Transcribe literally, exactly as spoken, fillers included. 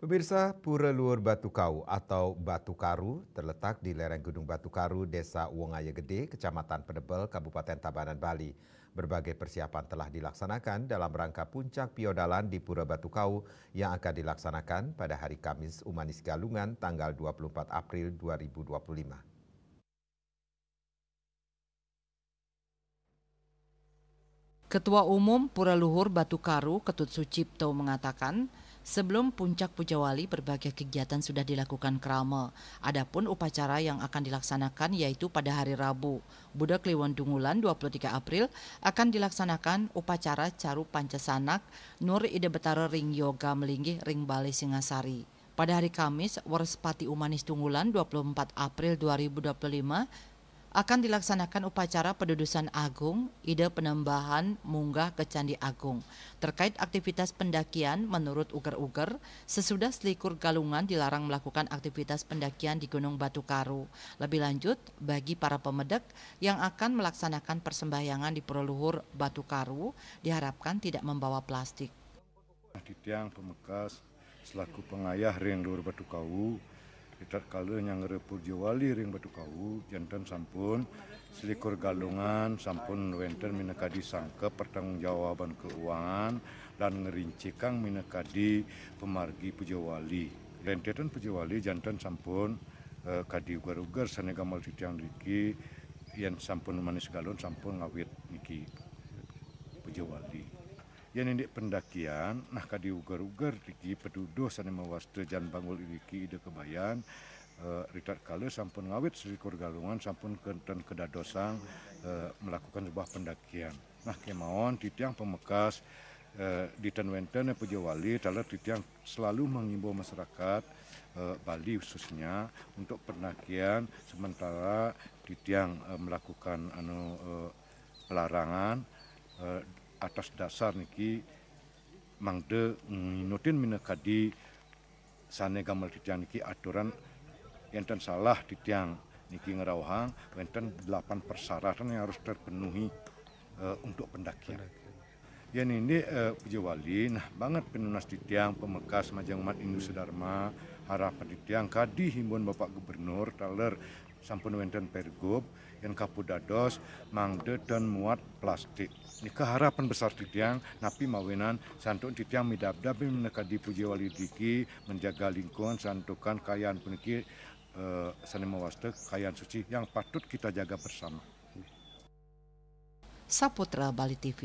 Pemirsa, Pura Luhur Batu Kau atau Batu Karu terletak di lereng Gunung Batu Karu, Desa Wongaya Gede, Kecamatan Penebel, Kabupaten Tabanan, Bali. Berbagai persiapan telah dilaksanakan dalam rangka puncak piodalan di Pura Batu Kau yang akan dilaksanakan pada hari Kamis, Umanis Galungan, tanggal dua puluh empat April dua ribu dua puluh lima. Ketua Umum Pura Luhur Batu Karu, Ketut Sucipto, mengatakan, sebelum puncak Pujawali, berbagai kegiatan sudah dilakukan krama. Adapun upacara yang akan dilaksanakan yaitu pada hari Rabu, Buda Kliwon Dungulan, dua puluh tiga April, akan dilaksanakan upacara Caru Pancasanak Nur Ida Betara ring Yoga Melinggih ring Balé Singasari. Pada hari Kamis, Wrespati Umanis Dungulan, dua puluh empat April dua ribu dua puluh lima, akan dilaksanakan upacara pedudusan agung, Ida Penembahan munggah ke Candi Agung. Terkait aktivitas pendakian, menurut uger-uger, sesudah Selikur Galungan dilarang melakukan aktivitas pendakian di Gunung Batu Karu. Lebih lanjut, bagi para pemedek yang akan melaksanakan persembahyangan di Pura Luhur Batu Karu, diharapkan tidak membawa plastik. Titiang pamekas selaku pangayah ring Luhur Batu Kau, ritatkala nyangra Pujawali ring Batu Kau, janten sampun Selikur Galungan sampun wénten minakadi sangkep pertanggungjawaban keuangan lan ngrincikang minakadi pamargi Pujawali. Rentetan Pujawali janten sampun, eh, kadi uger-uger sané gamal titiang niki, yén sampun Umanis Galungan sampun ngawit niki Pujawali. Yén indik pendakian, nah, kadi uger-uger niki pituduh sané mawasta Jan Banggul iriki Ida Kebayan, eh, ritatkala sampun ngawit Selikur Galungan sampun kénten kadadosang, eh, melakukan sebuah pendakian. Nah, kémaon titiang pamekas, eh, di ten wénten Pujawali, taler titiang selalu menghimbau masyarakat, eh, Bali khususnya untuk pendakian sementara titiang, eh, melakukan anu, eh, pelarangan, eh, atas dasar niki mangda nginutin minakadi sané gamal titiang niki aturan, yén ten salah titiang niki ngrauhang wénten delapan persyaratan yang harus terpenuhi, eh, untuk pendakian. Yén indik, eh, Pujawali, nah banget pinunas titiang pamekas majeng umat Hindu sedharma, harapan titiang kadi himbauan Bapak Gubernur taler sampun wénten pergub, yén kapidados mangda ten muat plastik. Nika harapan besar titiang, napi mawinan santukan titiang midabdab minakadi Pujawali niki menjaga lingkungan santukan kayaan puniki, eh, sané mawasta kayaan suci yang patut kita jaga bersama. Saputra Bali T V.